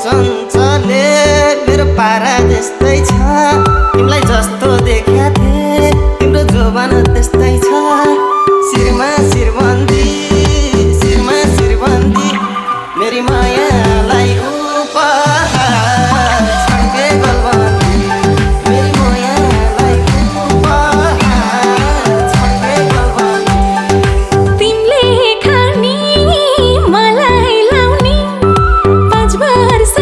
चञ्चले मेरो पारा त्यस्तै छ तिमीलाई जस्तो देख्या थिए तिम्रो जोबान त्यस्तै छ शिरमा शिरबन्दी शिरमा शिरबन्दी मेरी मायालाई उपहार छड्के गलबन्दी मेरी मायालाई उपहार छड्के गलबन्दी तिमीले खानी मलाई लाउने 5 वर्ष